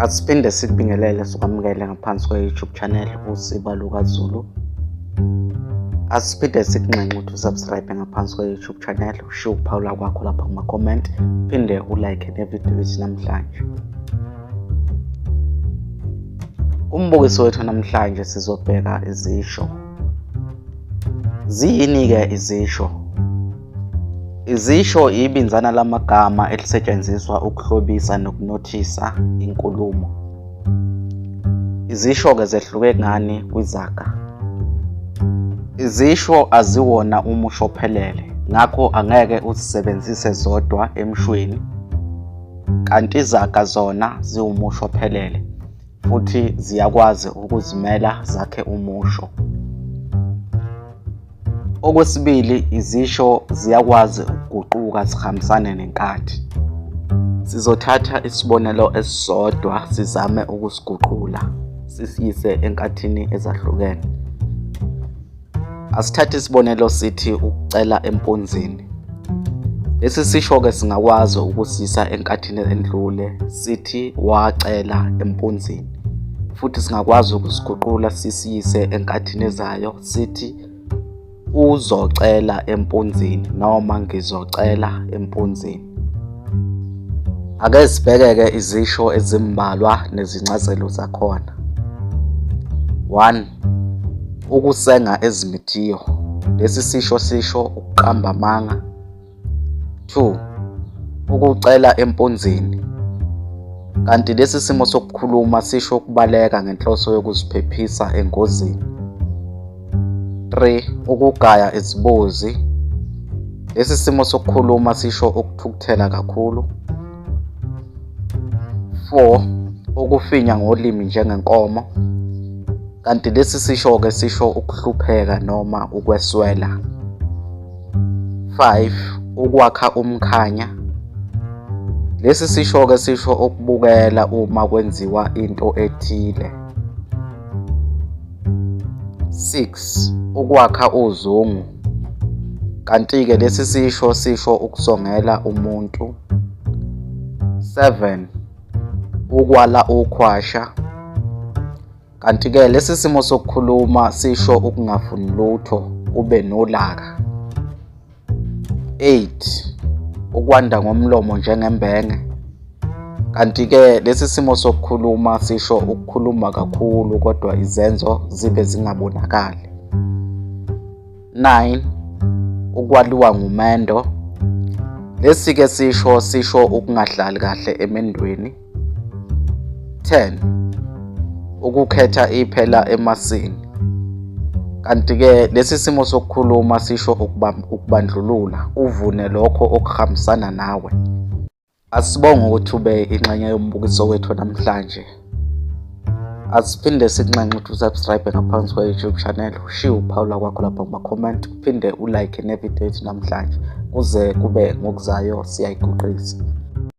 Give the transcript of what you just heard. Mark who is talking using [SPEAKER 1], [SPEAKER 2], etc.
[SPEAKER 1] Asiphinde sikubingelele sikwamukele ngaphansi kwe-YouTube channel uSiba LukaZulu. Asiphinde sikunxenxe ukuthi usubscribe ngaphansi kwe-YouTube channel, ushiye ukuphawula kwakho lapha kuma-comment, uphinde ulike nevidiyo yethu namhlanje. Umbukiso wethu namhlanje sizobheka izisho. Ziyini-ke izisho? Izisho ibinzana lamagama elisetshenziswa ukuhlobisa nokunothisa inkulumo. Izisho-ke zehluke ngani kwizaga? Izisho aziwona umusho ophelele, ngakho angeke uzisebenzise zodwa emshweni, kanti izaga zona ziwumusho ophelele futhi ziyakwazi ukuzimela zakhe umusho. Okwesibili, izisho ziyakwazi ukuguquka zihambisane nenkathi. Sizothatha isibonelo esisodwa sizame ukusiguqula sisiyise enkathini ezahlukene. Asithathe isibonelo sithi ukucela empunzini. Lesi sisho-ke singakwazi ukusisa enkathini endlule sithi wacela empunzini, futhi singakwazi ukusiguqula sisiyise enkathini ezayo sithi uzocela empunzini noma ngizocela empunzini. Ake sibheke-ke izisho ezimbalwa nezincazelo zakhona. 1. Ukusenga ezimithiyo. Lesi sisho sisho ukuqamba amanga. 2. Ukucela empunzini. Kanti lesi simo sokukhuluma sisho ukubaleka ngenhloso yokuziphephisa engozini. 3. Ukugaya izibozi. Lesi simo sokukhuluma sisho ukuthukuthela kakhulu. 4. Ukufinya ngolimi njengenkomo. Kanti lesi sisho-ke sisho ukuhlupheka noma ukweswela. 5. Ukwakha umkhanya. Lesi sisho-ke sisho ukubukela uma kwenziwa into ethile. 6. Ukwakha uzungu. Kanti-ke lesi sisho sisho ukusongela umuntu. 7. Ukwala ukhwasha. Kanti-ke lesi simo sokukhuluma sisho ukungafuni lutho, ube nolaka. 8. Ukwanda ngomlomo njengembenge. Kanti-ke lesi simo sokukhuluma sisho ukukhuluma kakhulu kodwa izenzo zibe zingabonakali. 9. Ukwaliwa ngumendo. Lesi-ke sisho sisho ukungahlali kahle emendweni. 10. Ukukhetha iphela emasini. Kanti-ke lesi simo sokukhuluma sisho ukubandlulula, uvune lokho okuhambisana nawe. Asibonge ukuthi ube ingxenye yombukiso wethu namhlanje. Asiphinde sikunxenxe ukuthi usubscribe ngaphansi kwe-YouTube channel, ushiye ukuphawula kwakho lapha kuma-comment, uphinde ulike nevidiyo yethu namhlanje. Kuze kube ngokuzayo siyayiguqisa.